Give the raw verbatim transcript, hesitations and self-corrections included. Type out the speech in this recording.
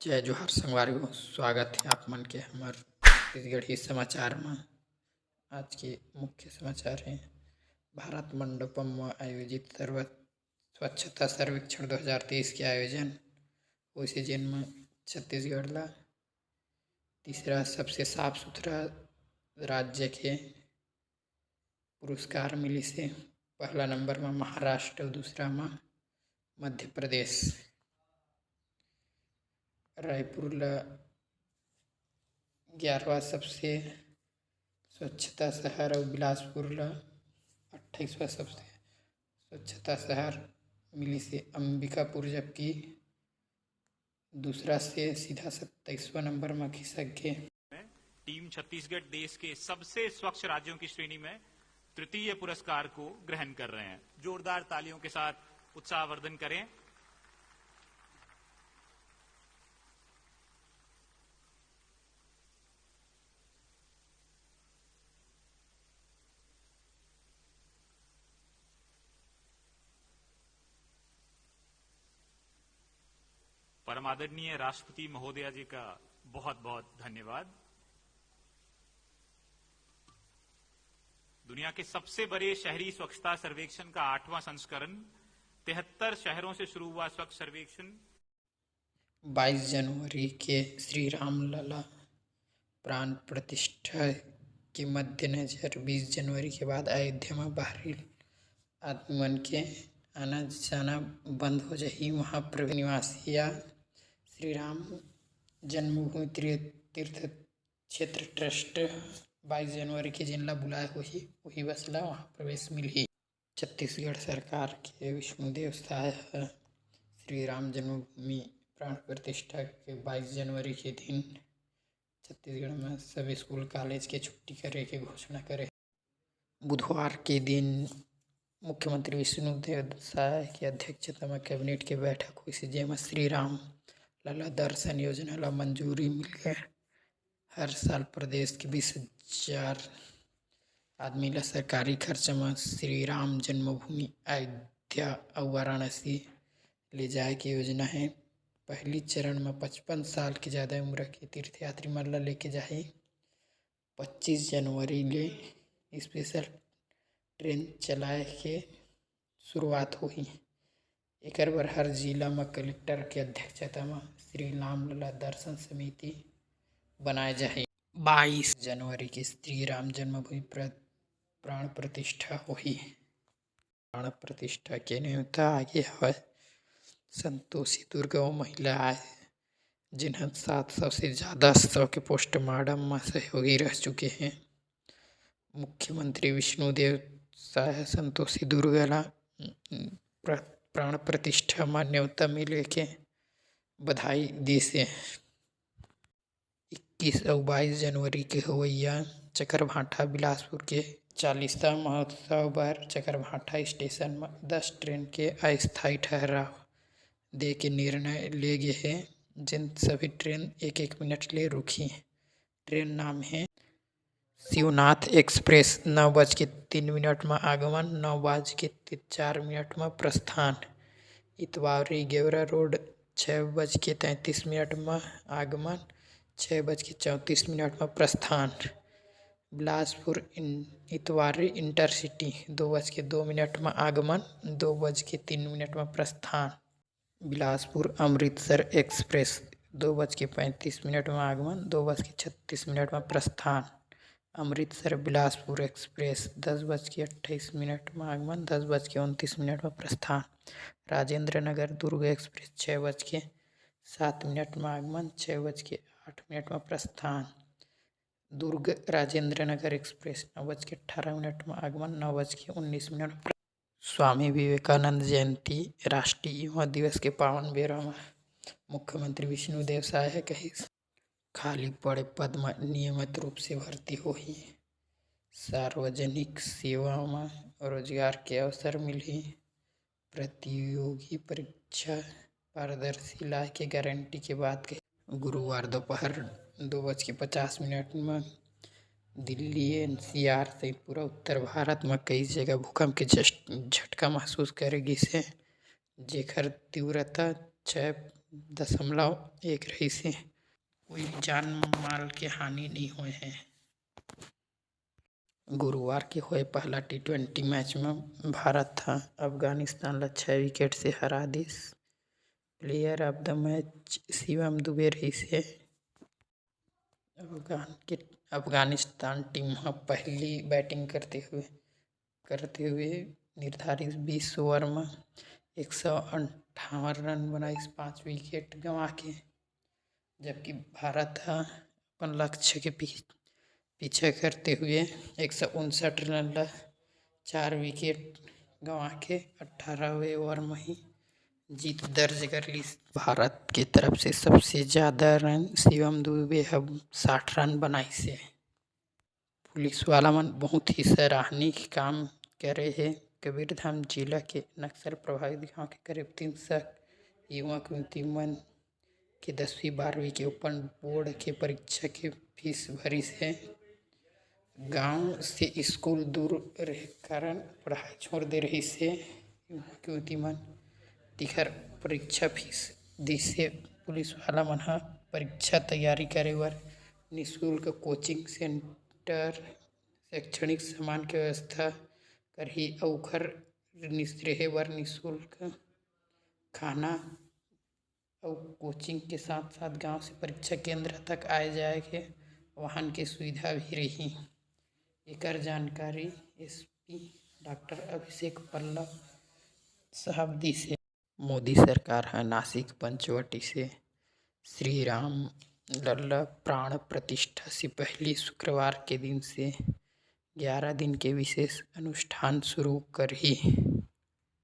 जय जोहार संगवारी हो, स्वागत हे आप मन के हमर छत्तीसगढ़ी समाचार म। आज के मुख्य समाचार हे, भारत मंडपम म आयोजित सर्व-, स्वच्छता सर्वेक्षण दो हज़ार तेईस के आयोजन होइस हे, जेन म छत्तीसगढ़ ला तीसरा सबसे साफ सुथरा राज्य के पुरस्कार मिलिस हे। पहला नंबर म महाराष्ट्र अउ दूसरा म मध्य प्रदेश। रायपुर ल ग्यारहवाँ सबसे स्वच्छता शहर अउ बिलासपुर ल अट्ठाईसवाँ सबसे स्वच्छता शहर मिलिस हे अंबिकापुर, जबकि दूसरा से सीधा सत्ताईसवाँ नंबर म खिसक गे। टीम छत्तीसगढ़ देश के सबसे स्वच्छ राज्यों की श्रेणी में तृतीय पुरस्कार को ग्रहण कर रहे हैं। जोरदार तालियों के साथ उत्साहवर्धन करें। परम आदरणीय राष्ट्रपति महोदया जी का बहुत बहुत धन्यवाद। दुनिया के सबसे बड़े शहरी स्वच्छता सर्वेक्षण का आठवां संस्करण, तिहत्तर शहरों से शुरू हुआ स्वच्छ सर्वेक्षण। बाईस जनवरी के श्री रामलला प्राण प्रतिष्ठा के मद्देनजर बीस जनवरी के बाद अयोध्या म बाहरी आदमी मन के आना जाना बंद हो जाही। वहाँ प्रवेश निवासी या श्री राम जन्मभूमि ती-, तीर्थ क्षेत्र ट्रस्ट बाईस जनवरी के जेन ला बुलाए होही, उही बस ला वहाँ प्रवेश मिलही। छत्तीसगढ़ सरकार के विष्णुदेव साय ह श्री राम जन्मभूमि प्राण प्रतिष्ठा के बाईस जनवरी के दिन छत्तीसगढ़ म सभी स्कूल कॉलेज के छुट्टी करे के घोषणा करे। बुधवार के दिन मुख्यमंत्री विष्णुदेव साय के अध्यक्षता म कैबिनेट के बैठक होइस, जेमा श्री राम लला दर्शन योजना ला मंजूरी मिल गए। हर साल प्रदेश के बीस हजार आदमी ला सरकारी खर्च म श्री राम जन्मभूमि अयोध्या अउ वाराणसी ले जाए के योजना हे। पहली चरण म पचपन साल के जादा उम्र के तीर्थयात्री मन ला लेके जाही। पच्चीस जनवरी ले स्पेशल ट्रेन चलाए के शुरुआत होही। एकर बर हर जिला म कलेक्टर के अध्यक्षता म श्री रामलला दर्शन समिति बनाए जाही। बाईस जनवरी के श्री राम जन्मभूमि प्र-, प्राण प्रतिष्ठा होही। प्राण प्रतिष्ठा के नेवता आगे हवय संतोषी दुर्ग, वो महिला आय, जिन्हा सात सौ से जादा शव के पोस्टमार्टम म सहयोगी रह चुके हे। मुख्यमंत्री विष्णुदेव साय संतोषी दुर्ग ला प्र-, प्राण प्रतिष्ठा म नेवता मिले के बधाई दिस हे। इक्कीस अउ बाईस जनवरी के होवइया चकरभाठा बिलासपुर के चालीसवाँ महोत्सव बर चकरभाठा स्टेशन म दस ट्रेन के अस्थायी ठहराव दे के निर्णय ले गे हे, जेन सभी ट्रेन एक एक मिनट ले रुकही। ट्रेन नाम हे शिवनाथ एक्सप्रेस। नौ बज के तीन मिनट म आगमन, नौ बज के ति-, चार मिनट म प्रस्थान। इतवारी गेवरा रोड, छः बज के तैंतीस मिनट म आगमन, छः बज के चौंतीस मिनट म प्रस्थान। बिलासपुर इन-, इतवारी इंटरसिटी, दो बज के दो मिनट म आगमन, दो बज के तीन मिनट म प्रस्थान। बिलासपुर अमृतसर एक्सप्रेस, दो बज के पैंतीस मिनट म आगमन, दो बज के छत्तीस मिनट म प्रस्थान। अमृतसर बिलासपुर एक्सप्रेस, दस बज के अट्ठाईस मिनट म आगमन, दस बज के उनतीस मिनट म प्रस्थान। राजेंद्र नगर दुर्ग एक्सप्रेस, छः बज के सात मिनट म आगमन, छः बज के आठ मिनट म प्रस्थान। दुर्ग राजेंद्र नगर एक्सप्रेस, नौ बज के अट्ठारह मिनट म आगमन, नौ बज के उन्नीस मिनट म प्र-, स्वामी विवेकानंद जयंती, राष्ट्रीय युवा दिवस के पावन बेरा म मुख्यमंत्री विष्णुदेव साय ह कहिस, खाली पड़े पद म नियमित रूप से भर्ती होही, सार्वजनिक सेवा म रोजगार के अवसर मिलही, प्रतियोगी परीक्षा पारदर्शी लाए के गारंटी के बात कही। गुरुवार दोपहर दो बज के पचास मिनट म दिल्ली, एनसीआर सहित पूरा उत्तर भारत म कई जगह भूकंप के झस-, झटका महसूस करे गिस हे, जेकर तीव्रता छः दशमलव एक रहिस हे। कोई भी जान माल के हानि नइ होए हे। गुरुवार के होए पहला टी ट्वेंटी मैच म भारत ह अफगानिस्तान ल छह विकेट से हरा दिस। Player of the match Shivam Dubey रहिस हे। अफगान के, अफगानिस्तान टीम ह पहली बैटिंग करते हुए, करते हुए निर्धारित बीस ओवर म एक सौ अंठावन रन बनाइस, पाँच विकेट गंवा के, जबकि भारत ह अपन लक्ष्य के पी-, पीछा करते हुए एक सौ उनसठ रन ल चार विकेट गंवा के अट्ठारहवें ओवर म ही जीत दर्ज कर लिस। भारत के तरफ से सबसे ज्यादा रन शिवम दुबे ह साठ रन बनाइस हे। पुलिस वाला मन बहुत ही सराहनीय काम करे हे। कबीरधाम जिला के नक्सल प्रभावित गांव के करीब तीन सौ युवक युवती मन के दसवीं बारहवीं के ओपन बोर्ड के परीक्षा के फीस भरिस हे। गांव से स्कूल दूर रहे कारण पढ़ाई छोड़ दे रहिस हे। युवक युवती मन तिखर परीक्षा फीस दिस हे। पुलिस वाला मन ह परीक्षा तैयारी करे बर निशुल्क कोचिंग सेंटर, शैक्षणिक सामान के व्यवस्था करही अउ ओखर निस-, रहे बर निशुल्क खाना अउ कोचिंग के साथ-साथ गांव से परीक्षा केंद्र तक आए जाए के वाहन के सुविधा भी रही। एकर जानकारी एसपी डॉक्टर अभिषेक पल्लव साहब दिस हे। मोदी सरकार ह नासिक पंचवटी से श्री राम लल्ला प्राण प्रतिष्ठा से पहली शुक्रवार के दिन से ग्यारह दिन के विशेष अनुष्ठान शुरू करही।